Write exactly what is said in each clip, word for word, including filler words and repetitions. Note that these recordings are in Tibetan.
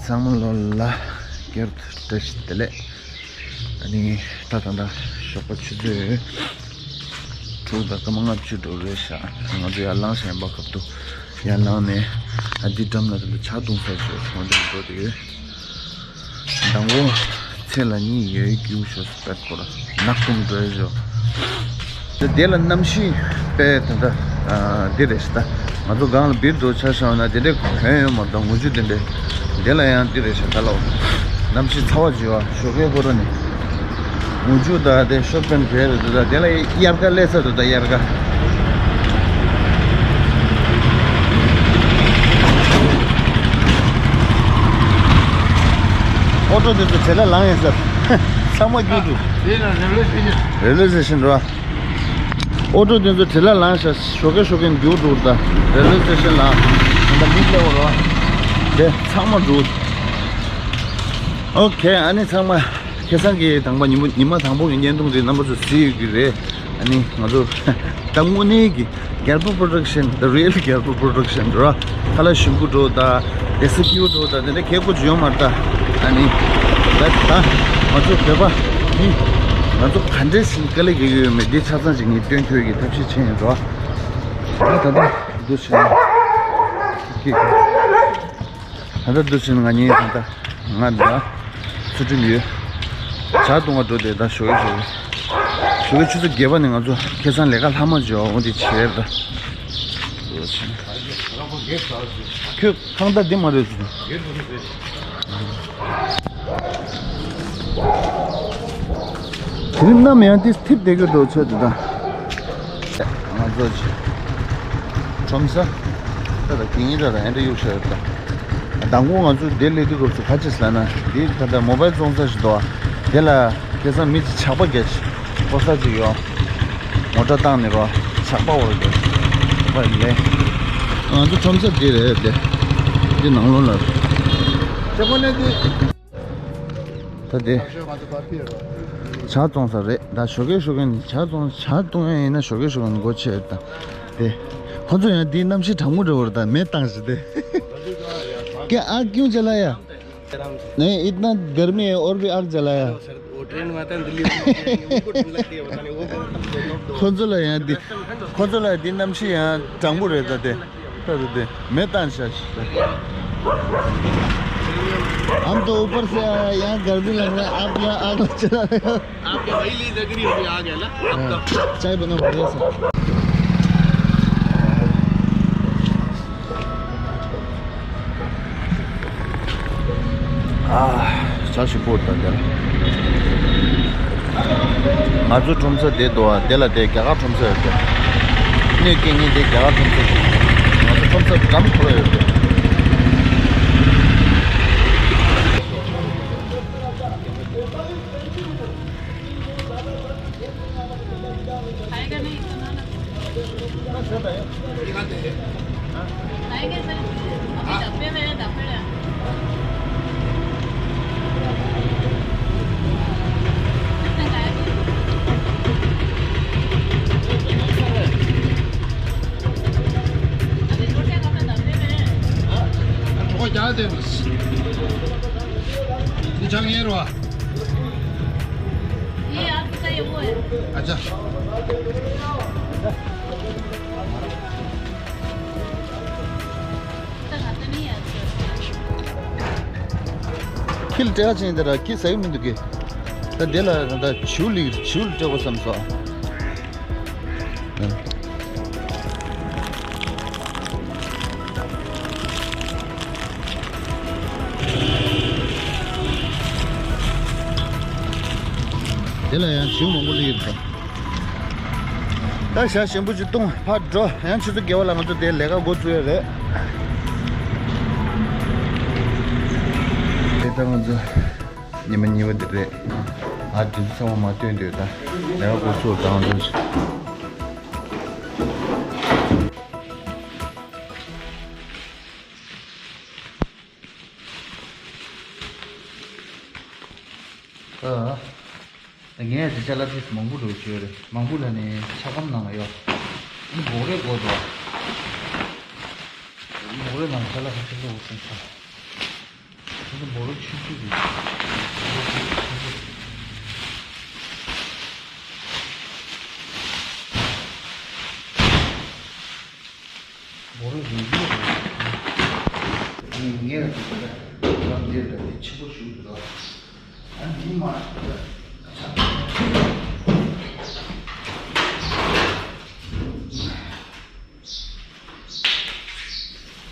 ཚང་མ་ལོ་ལ་སྐྱར་དུ་བཀྲ་ཤིས་བདེ་ལེགས། ཨ་ནི་ད་ད་ད་ཞོགས་པ་ཆུ་ཚོད་དྲུག་དང་སྐར་མ་ལྔ་བཅུ་འགྲོ་རེད་ཤག་ང་ཚོ་ཡར་ལངས་ཤག་ཡིན་པ་སྐབས་དུ་ཡར་ལངས་ནས་ཨ་འདི་འགྲམ་ལ་ད་ལྟ་ཇ་བཏུང་ས་ཞོག་ཆུང་འདྲ་འགྲོ་དེ་ཡོད། མདང་དགོང་ཚེས་ལ་གཉིད་ཡོད་རྒྱུ་ཞོག་སུ་པད་སྐོར་ནག་དུང་འགྲོ་ཞོག་དེ་དེ་ལ་གནམ་གཤིས་དཔེ་དེ་འདྲ་འདི་རེད་ཤག་ད་ང་ཚོ་སྒང་ལ་བིར་དུ་ཆ་བཞག་ན་དེ་འདྲའི་གོན་ཡོད་མ་གཏོགས་ངུ་ཆུ་དེ་འདྲའི་དེ་ལ་ཡང་འདི་རེད་ཤག་ད་ལོ་གནམ་གཤིས་ཚ་བ་ཅིག་ཡོད་ཞོགས་ཀའི་སྐོར་ནི་ངུ་ཆུ་ད་དེ་ཤོར་པན་བེ་རེད་འདུག་ད་དེ་ལ་དབྱར་ཁ་སླེབས་ཚར་འདུག་ད་དབྱར་ཁ། ཨོ་ཊོ་དེ་ཚོ་བྲེལ་ལ་ལངས་ཡིན་ཟེར། ཚང་མ་རྒྱུགས་འགྲོ། དེ་ན་རེ་ལོ་སི་ཊེ་ཤན། རེ་ལོ་སི་ཊེ་ཤན་རེད་བ། ཨོ་ཊོ་དེ་ཚོ་བྲེལ་ལ་ལངས་ཤག་ཞོགས་ཀས་ཞོགས་ཀས་རྒྱུགས་འགྲོ་ད། རེ་ལོ་སི་ཊེ་ཤན་ལ། ད་མི་སླེབས་པ་རེད་བ། དེ་ཚང་མ་འགྲོ། ཨོ་ཁེ། ཨ་ནི་ཚང་མ་ཁ་སང་གི་དང་པོ་ཉི་མ་ཉི་མ་དང་པོ་གི་བརྙན་ཐུང་དེ་རྣམ་པ་ཚོ་གཟིགས་ཡོད་ཀྱི་རེད། ཨ་ནི་ང་ཚོ་ད་དངོས་གནས་ཀྱི་རྒྱལ་པོ་པོ་རོ་ཌག་ཤན། The Real Girl Production ར། ཁ་ལག་ཞིམ་པོ་འགྲོ་ད། དེ་སི་ཀིའུ་འགྲོ་ད། དེ་འདྲ་གལ་དགོས་ཅིག་ཡོད་མ་རེད་ད། ཨ་ནི་ད་ད་ང་ཚོ་བོད་པ་ནི་ང་ཚོ་ག་འདྲས་སེ་དཀའ་ལས་རྒྱག་གི་ཡོད་མེད་འདི་ཆ་ཚང་ཅིག་ངས་སྟོན་ཐུབ་ཀྱི་ཐབས་ཤེས་བྱས་ཡིན་ར། ད་ད་ད་འདུག་བྱས་ན་ཀི་ཀི་ད་ད་འདུག་བྱས་ན་ང་གཉིས་ད་ད། ང་འདི་ལ་ཚུལ་ཁྲིམས་ཡོད། ཇ་བཏུང་བ་འགྲོ་དེ་ད་ཞོགས་ཀས་ཞོགས་ཀས། ཞོགས་ཀས་ཆུ་ཚོད་བརྒྱད་པ་ནས་ང་ཚོ་ཁ་སང་ལས་ཀ་ལྷག་མ་བྱས་འོང་དེ་བྱས་ར། ཁྱོད་ཁང་ད་འདི་མ་རེད་ཟེར། དེ་རིང་གནམ་ཡང་དེ་འཐིབས་བསྡད་ཀྱི་འགྲོ་ཚོད་དེ་ད། ང་ཚོ་ཁྲོམ་ས། ད་ད་དེ་གཉིས་ད་ད་ཨེ་འདྲ་གཡུག་ཤར་ད། མདང་དགོང་ང་ཚོ་དེ་སླེབས་དུས་སྐབས་སུ་ག་ཅི་ཟེར་ན་དེ་ད་ལྟ་མོ་བལ་བཙོང་ས་ཞིག་འདུག་དེ་ལ་ཁ་སང་མི་ཅིག་ཇག་པ་བརྒྱབ་ཅིག་ཕོ་གསར་ཅིག་ཡོད། མོ་ཊ་བཏང་ནས་རོ་ཇག་པ་འོར་གྱི་ཇག་པ་ལས། ང་ཚོ་ཁྲོམ་ས་དེ་རེད་དེ། དེ་ནང་ལོགས་ལ་རེད། ཇག་པ་ནས་དེ། ད་དེ་ཇ་བཙོང་ས་རེད་ད། ཞོགས་ཀས་ཞོགས་ཀས་ནས་ཇ་བཙོང་ཇ་བཏུང་ཡ་ཡིན་ན་ཞོགས་ཀས་ཞོགས་ཀས་ནས་སྒོ་ཕྱེ་ད། དེ་ཁོ་ཚོ་ཡང་དེའི་གནམ་གཤིས་གྲང་མོ་འདྲ་བོ་རེད་ད། མེ་བཏང་ཞིག་དེ། क्या आग क्यों जलाया? नहीं, इतना गर्मी है और भी आग जलाया। वो ट्रेन में आता है दिल्ली में, उनको ठंड लगती है, पता नहीं वो कौन। ཁོ་ཚོ་ལ་ཡང་འདི། ཁོ་ཚོ་ལ་འདི་གནམ་གཤིས་ཡང་གྲང་མོ་རེད་ད་དེ། ད་དེ་དེ་མེ་བཏང་ཤག་ཤག་ད། हम तो ऊपर से आया, यहाँ गर्मी लग रहा है, आप यहाँ आग जला रहे हो। आपके वही लीज एग्री होगी, आ गया ना आपका। चाय बना बढ़िया सा। ཨ། ཇ་ཞིམ་པོ་འདུག་དེ་ལ། ང་ཚོ་ཁྲོམ་ས་དེ་འདུག་ཨ། དེ་ལ་དེ་རྒྱ་གར་ཁྲོམ་ས་ཡོད་དེ། གནོད་སྐྱེལ་མཁན་དེ་རྒྱ་གར་ཁྲོམ་ས་ཞིག་ང་ཚོ་ཁྲོམ་ས་འགྲམ་ཁོ་ར་ཡོད་དེ། खाएगा नहीं, इतना ना। खाएंगे सर, अभी डब्बे में है, डब्बे में। अभी रोटियां कब तक डब्बे में है? हाँ, हम तो क्या देते हैं? ये चंगे रहा। ये आपका, ये वो है। अच्छा। ཁྱི་ལ་སྤྲད་ཁ་ཕྱིན་དེ་ར་ཁྱི་ཟ་གི་མི་འདུག་གི། ད་དེ་ལ་ད་བྱིའུ་ལི་བྱིའུ་ལ་སྤྲད་དགོས་བསམ་སོང་། དེ་ལ་ཡང་བྱིའུ་མང་པོ་སླེབས་ཡོད་རེད། ད་ཞག་ཞིམ་པོ་ཅིག་བཏུང་ཕར་འགྲོ། ཡང་ཆུ་ཚོད་བརྒྱད་པ་ལ་ང་ཚོ་དེ་ལས་ཀ་འགོ་བཙུགས་ཡ་རེད། དེ་ལྟར་ང་ཚོ་ཉི་མ་གཉིས་པ་དེ་རེད། ཨ་དེ་ཚོ་ཚང་མ་མ་སྟོན་འདོད་ད་ལས་ཀ་འགོ་ཚུགས་ད་ང་ཚོ། ཨ། ངས་དེ་ཅ་ལག་ཏིས་མང་པོ་འགྲོ་བཅོས་རེད། མང་པོ་ལ་ནི་ཆ་སྒམ་ནང་ལ་ཡོད། འདི་འབོག་རེ་དགོས་འདུག་འདི་འབོག་རེ་ནང་ཅ་ལག་ཁ་ཤས་བླུགས་སོང་ས། འབོ་རོ་ཆུ་ཆུ་རེད། འབོ་རོ་རེད་རེད། ངས་ངས་ལ་དེ་ལ་ང་འདིར་ལ་དེ་ཆེན་པོ་ཞུ་འདུག་ལ། ཨ་འདི་མ་ཆ།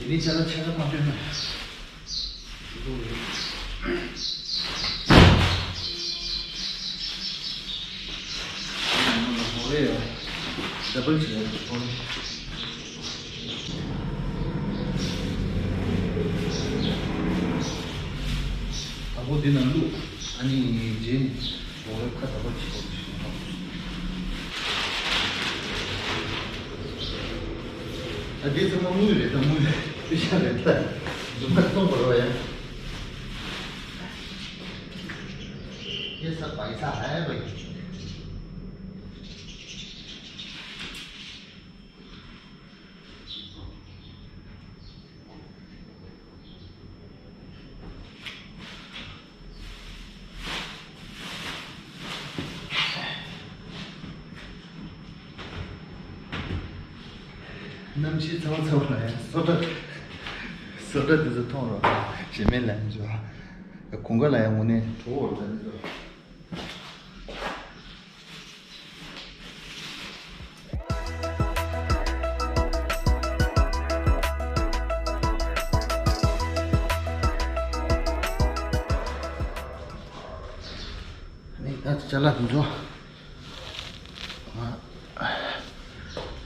དེ་ནས་ཅ་ལག་ཆ་ཚང་མ་སྟོན་ན། ཌབ་བལ་བྱས་ཡོད། དང་པོ་འདི་ནང་བླུགས། ཨ་ནི་རྗེས་ནས་འོ་རེ་ཁ་ད་པ་ཅིག་པོ་ཞིག་ཨ་འདི་ཚང་མ་དངུལ་རེད་ད། དངུལ་པེ་ཤ་རེད་ད། འཛུམ་ཁ་སྟོང་པ་རོ་ཡ། ये सब पैसा है भाई। གནམ་གཤིས་ཚ་བ་ཚ་བ་ལ་ཡང་སོ་ཊ། སོ་ཊ་དེ་ཚོ་འཐུང་རོགས། ཞེ་མེད་ལན་འཇོག། གོང་ཁ་ལ་ཡང་དངོས་གནས་གྲོད་ཁོག་འོར་ད་འདི་ཚོ། ནི་ད་ཅ་ལག་དེ་ཚོ།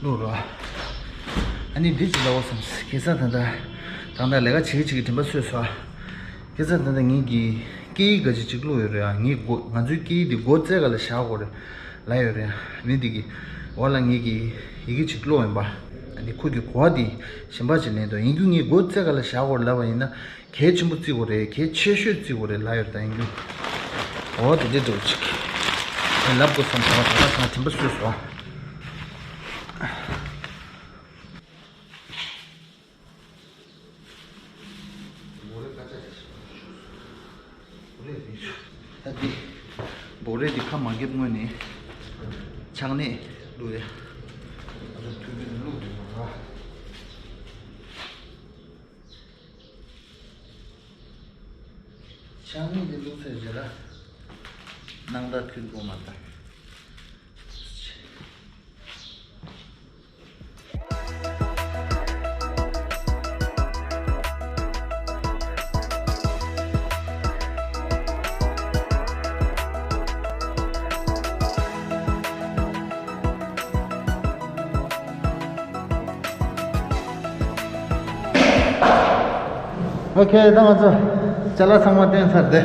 ལོ་རོ། ཨ་ནི་འདི་ཅི་ལ་འོ་སམ། ཁེ་ས་ད་ད། ད་ད་ལས་ཀ་བྱེད་ཀྱི་བྱེད་ཀྱི་དྲན་པ་སོས་སོ། ཁེ་ས་ད་ད་ངེད་ཀྱི་སྐད་ཡིག་ག་ཅི་ཅིག་ཀློག་ཡོད་རེད་ཨ། ངེད་གོ་ང་ཚོའི་སྐད་ཡིག་འདི་མགོ་རྩེ་ག་ལ་བཞག་དགོས་རེད་ལ་ཡོད་རེད་ཨ། ནི་འདི་གི་འོ་ལ་ངེད་ཀྱི་ཡི་གེ་ཅིག་ཀློག་ཡིན་པ། ཨ་ནི་ཁོ་གི་གོ་བ་འདི་གཞན་པ་ཅིག་ལེན་དོ་ཡིན་རྒྱུ་ངེད་མགོ་རྩེ་ག་ལ་བཞག་དགོས་རེད་ལབ་པ་ཡིན་ན། གལ་ཆེན་པོ་བརྩི་དགོས་རེད། གལ་ཆེ་ཤོས་བརྩི་དགོས་རེད་ལབ་ཡོད་རེད་ད་ཡིན་རྒྱུ། འོ་དེ་འདྲས་འགྲོ་ཅིག་ལབ་དགོས་བསམ་བྱུང་བ་ད་ལྟ་ཚང་དྲན་པ་གསོས་སོང་། ད་འདི་འབོ་རས་འདི་ཁ་མ་བརྒྱབ་སྔོན་ནས་ཆང་ནས་བླུགས་ཡ། ཨ་ད་ཐུག་པའི་བླུགས་འདུག་ར། ཆང་ནི་འདི་བླུགས་ཚར་རྗེས་ལ་སྣང་དག་ཁུལ་དགོས་མ་ད། ཨོ་ཁེ། ད་ང་ཚོ་ཅ་ལག་ཚང་མ་བསྟན་ཚར་ཏེ།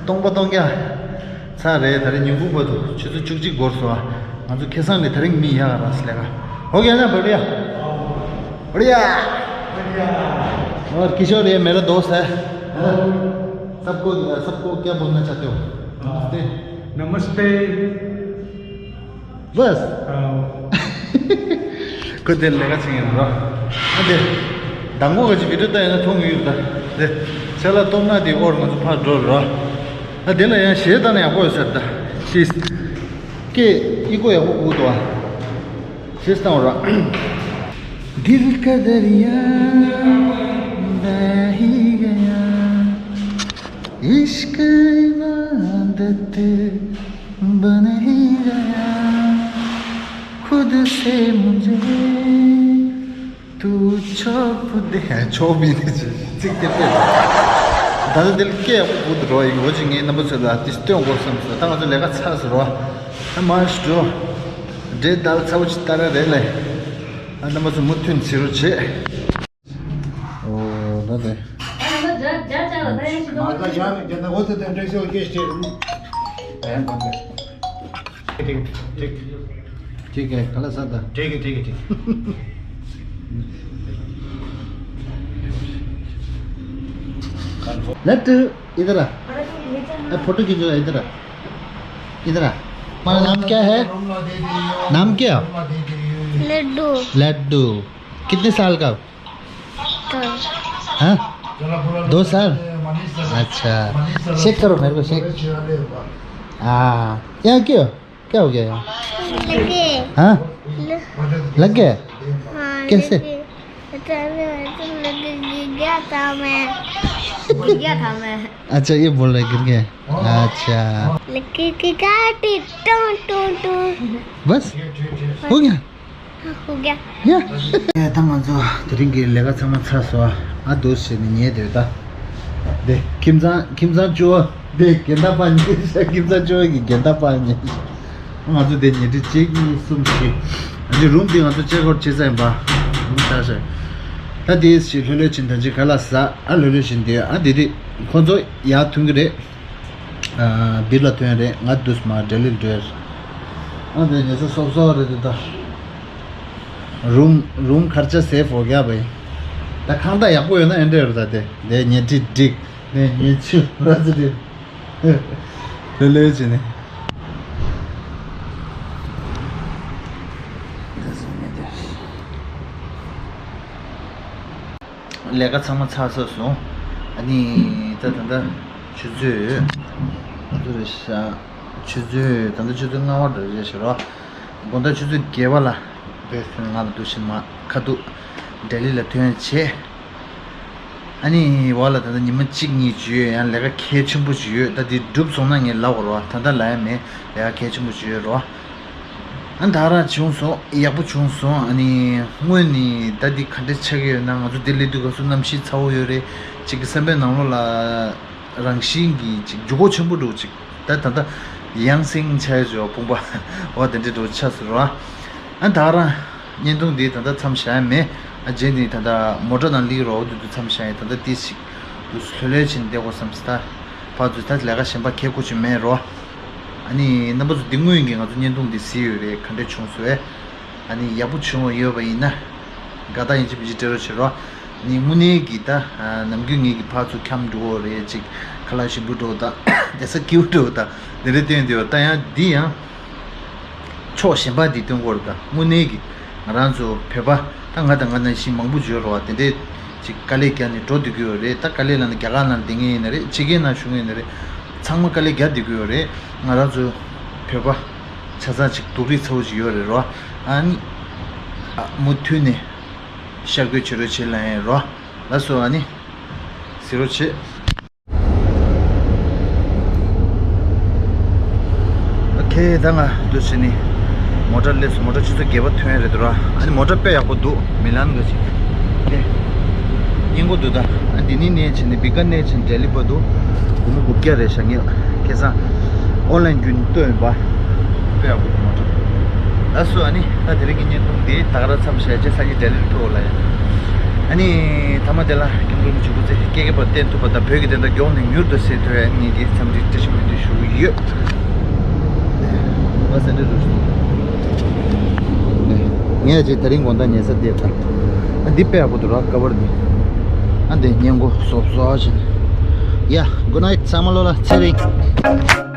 སྟོང་པ་སྟོང་རྐྱང་ཚར་རེད། ད་རེས་ཉིན་གུང་བར་དུ་ཆུ་ཚོད་བཅུ་གཅིག་འགོར་སོང་ཨ། ང་ཚོ་ཁེ་སང་ནས་དེ་རིང་མི་ཡག་ར་སི་ལས་ཀ། ཨོ་ཁེ། ན་བ་རི་ཡ། བ་རི་ཡ། और किशोर, ये मेरा दोस्त है। सबको, सबको क्या बोलना चाहते हो? नमस्ते। नमस्ते। बस। ཁོ་དེ་ལས་ཀ་བྱེད་ཡིན་རོ། ཨ་དེ། མདང་དགོང་ག་ཅིག་བི་ཌིའོ་ལྟ་ཡིན་ན་མཐོང་གི་ཡོད་ད། དེ། ཆ་ལ་སྟོབས་ན་དེ་ཨོར་ང་ཚོ་ཕར་འགྲོ་རོ། ཨ་དེ་ལ་ཡང་གཞས་བཏང་ན་ཡག་པོ་ཡོད་ཟེར་ད། ཤིས། སྐད་ཨི་ཀོ་ཡག་པོ་གོ་འདུག་ཨ། གཞས་བཏང་རོ། दिल का दरिया बह ही गया, इश्क इबादत बन ही गया, खुद से मुझे तू छोप दे। छोप ही नहीं चाहिए। ཚིག་དེ་དཔེ། ད་ལྟ་འདི་ལ་སྐད་ཡག་པོ་གོ་འདུག་རོ། ཡིག་འོ་ཅིག་ངའི་རྣམ་པ་ཚོ་ལ་དེ་སྟོན་དགོས་བསམ་སོང་། ད་ང་ཚོ་ལས་ཀ་ཚར་སོང་རོ། ད་མར་ཞུ་འགྲོ། འདྲེ་དལ་ཚ་བོ་ཅིག་ལྟ་ར་རེད་ལེ། ཨ་རྣམ་པ་ཚོ་མུ་མཐུད་བྱེད་རོགས་བྱེད། ཨོ་ད་དེ། ठीक है, ठीक है। ठीक है, ठीक है। ठीक है, ठीक है। लट्टू, इधर आ। ए, फोटो खींचो, इधर आ। इधर आ। तुम्हारा नाम क्या है? नाम क्या? लड्डू। लड्डू। कितने साल का? हाँ? दो साल? अच्छा, शेक करो मेरे को, शेक। हाँ, यहाँ क्यों? क्या हो गया यहाँ? लगे। हाँ? ल- लग गया? हाँ, कैसे? लगे। अचानक ऐसे लगे, गिर गया था मैं। गिर गया था मैं। अच्छा, ये बोल रहे गिर गया। अच्छा। लगे कि गाड़ी टूं, टूं, टूं। बस? हो गया? ཡ། ད་ང་ཚོ་དེ་རིང་གི་ལས་ཀ་ཚང་མ་ཚར་སོང་། ཨ་འདུག་བྱས་ནས་ཉལ་སྡོད་ད། དེ་ཁྱིམ་ཚང་ཁྱིམ་ཚང་བཅུ་བ་དེ་འགན་ཟླ་པ་ཉལ་ཤག་ཁྱིམ་ཚང་བཅུ་བ་གི་འགན་ཟླ་པ་ཉལ་ཤག་ང་ཚོ་དེ་ཉལ་ཁྲི་གཅིག་གཉིས་གསུམ་བཞི། ཨ་ནི་རུམ་དེ་ང་ཚོ་ཅེག་ཨའུཊ་བྱས་ཚར་ཡིན་པ། རུམ་ཆགས་ཤག་ད་དེ་ཞིག་ལྷོད་ལྷོད་བྱས་ད་ཅིག་ག་ལ་ཟ། ཨ་ལྷོད་ལྷོད་བྱས་དེ་ཨ་དེ་དེ་ཁོ་ཚོ་ཡར་ཐོན་གི་རེད། ཨ་བིར་ལ་ཐོན་རེད། ང་དུས་མ་ལྡི་ལིར་འགྲོ་ཡ་རེད། ཨ་དེ་ཉལ་ས་སོབ་སོབ་རེད་དེ་ད། རུམ་རུམ་ཁར་ཆ་སེབ་འོ་རྒྱ་བས། ད་ཁང་བདག་ཡག་པོ་ཡོད་ན་ཨེ་འདྲ་ཡོད་རེད་ད་དེ། དེ་ཉལ་ཁྲི་འགྲིག་དེ་ཉལ་ཆུ་ར་ཙི་རེད། ལེ་ལེ་བྱས་ནས། ལས་ཀ་ཚང་མ་ཚར་ཚར་སོང་། ཨ་ནི་ད་ད་ད་ཆུ་ཚོད་ཨ་ཚོད་རེད་ཤག་ཆུ་ཚོད་ད་ལྟ་ཆུ་ཚོད་ལྔ་པ་འདྲ་རེད་ཤག་རོ། དགོང་དག་ཆུ་ཚོད་བརྒྱད་པ་ལ་བས་སོང་ང་ལ་འདུག་ཕྱིན་མ་ཁ་ཐུག་ལྡི་ལི་ལ་ཐོན་བྱས། ཨ་ནི་བ་ལ་ད་ལྟ་ཉི་མ་གཅིག་གཉིས་ཅིག་ཡོད། ཡང་ལས་ཀ་གལ་ཆེན་པོ་ཅིག་ཡོད། ད་འདི་འགྲུབ་སོང་ན་ངས་ལབ་དགོས་རོ། ད་ལྟ་ལབ་ཡ་མེད། ལས་ཀ་གལ་ཆེན་པོ་ཅིག་ཡོད་རོ། ཨ་ད་རང་བྱུང་སོང་། ཡག་པོ་བྱུང་སོང་། ཨ་ནི་སྔོན་ནས་ད་འདི་ག་འདྲ་ཆགས་ཀྱི་ཡོད་ན། ང་ཚོ་འདི་སླེབས་དུས་སྐབས་སུ་གནམ་གཤིས་ཚ་བོ་ཡོད་རེད། གཅིག་གི་བསམ་པའི་ནང་ལོགས་ལ་རང་བཞིན་གྱིས་གཅིག་འགྱུར་ཁུག་ཆེན་པོ་འགྲོ་གཅིག་ད་ད་ལྟ་ཡང་སེང་ཆགས་ཡོད་ཅོག་དཔུང་པ་འོ་དེ་འདྲ་འགྲོ་ཆགས་སོང་རོ། ཨ་ད་རང་བརྙན་ཐུང་འདི་ད་ལྟ་མཚམས་བཞག་ཡ་མེད། ཨ་རྗེས་འདི་ད་ལྟ་མོ་ཊ་ནང་སླེབས་རོགས་འདུག་འདུག་མཚམས་བཞག་ཡ། ད་ལྟ་ཏིས་ཞིག་འདུག་ལྷོད་ལྷོད་བྱས་ནས་བསྡད་དགོས་བསམ་སོང་ད། ཕར་ཚུར་ད་ལས་ཀ་གཞན་པ་གལ་ཁུག་ཅིག་མེད་རོ། ཨ་ནི་རྣམ་པ་ཚོ་འདི་སྔོན་གྱི་ང་ཚོ་བརྙན་ཐུང་འདི་གཟིགས་ཡོད་རེད། ག་འདྲ་བྱུང་སོང་ཨེ། ཨ་ནི་ཡག་པོ་བྱུང་བ་ཡོད་པ་ཡིན་ན་དགའ་རྟགས་ཡིན་གཅིག་མིན་གཅིག་སྤྲད་རོགས་བྱེད་རོགས། ནི་དངོས་གནས་ཀྱི་ད་ནམ་རྒྱུན་ངེད་ཀྱི་ཕར་ཚུར་འཁྱམས་འགྲོ་བ་རེད། ཅིག་ཁ་ལག་ཞིམ་པོ་འགྲོ་ད་བསྡད་ས་སྐྱིད་པོ་འགྲོ་ད་འདི་རེད་སྟོན་འདི་བ་ད་ཡང་འདི་ཡང་ཕྱོགས་གཞན་པ་འདི་སྟོན་གོ་རེད་ད། དངོས་གནས་ཀྱི་ང་རང་ཚོ་བོད་པ་ད་ང་དང་ང་ནང་བཞིན་མང་པོ་ཡོད་རེད་བ། དེ་འདྲས་ཅིག་དཀའ་ལས་བརྒྱབ་ནས་འགྲོ་སྡོད་ཀྱི་ཡོད་རེད། ད་དཀའ་ལས་ལ་ནི་རྒྱ་གར་ནང་བསྡད་མཁན་ཡིན་ན་རེད། ཕྱི་རྒྱལ་ནང་བཞུགས་མཁན་ཡིན་ན་རེད། ཚང་མ་དཀའ་ལས་རྒྱག་བསྡད་ཀྱི་ཡོད་རེད། ང་རང་ཚོ་བོད་པ་ཆ་ཚང་ཅིག་སྡུག་རུས་ཚ་བོ་ཅིག་ཡོད་རེད་རོ། ཨ་ནི་ཨ་མུ་མཐུད་ནས་ཤར་བསྐྱོད་བྱེད་རོགས་བྱེད་ལབ་ཡིན་རོ། ལགས་སོ། ཨ་ནི་གཟིགས་རོགས་བྱེད། ཨོ་ཁེ། ད་ང་འདུག་བྱས་ནས་མོ་ཊ་སླེབས་སོང་། མོ་ཊ་ཆུ་ཚོད་བརྒྱད་པ་ཐོན་རེད་འདུག་ར། ཨ་ནི་མོ་ཊ་དཔེ་ཡག་པོ་འདུག་མི་ལན་ག་ཅིག་ལས་སྙིང་པོ་འདུག་ད་ཨ་འདི་ནས་ནས་བྱས་ནས་བི་ཀ་ནེར་ཕྱིན་ལྡི་ལི་བར་དུ་སྒོར་མོ་དགུ་བརྒྱ་རེད་ཤག་ངས་ཁ་སང་ཨོན་ལན་བརྒྱུད་ནས་བཏོན་ཡིན་པ། དཔེ་ཡག་པོ་འདུག་མོ་ཊ། ལགས་སོ། ཨ་ནི་ད་དེ་རིང་གི་བརྙན་ཐུང་འདི་ད་ག་རང་མཚམས་བཞག་བྱས། སང་ཉིན་ལྡི་ལི་ལ་ཐུག་ལ་ཡ། ཨ་ནི་ཐ་མ་དེ་ལ་སྐྱབས་མགོན་རིན་པོ་ཆེ་སྐུ་ཚེ་བསྐལ་བརྒྱར་བརྟན་ཐུབ་པ་དང་། བོད་ཀྱི་བདེན་མཐའ་མགྱོགས་ནས་མྱུར་དུ་གསལ་ཐུབ་ཡ་ངེད་ཀྱིས་འཚམས་འདྲི་བཀྲ་ཤིས་སྨོན་འདུན་ཞུ་གི་ཡོད། ངས་ཅིག་དེ་རིང་དགོང་དག་ཉལ་ས་དེ་ད། ཨ་འདི་དཔེ་ཡག་པོ་འདུག་ར། ཀ་བར་འདི། ཨ་འདི་བརྙན་སྒོ་སོབ་སོབ་བྱས་ནས། ཡ། Good night ཚང་མ་ལོ་ལ་ཚེ་རིང་།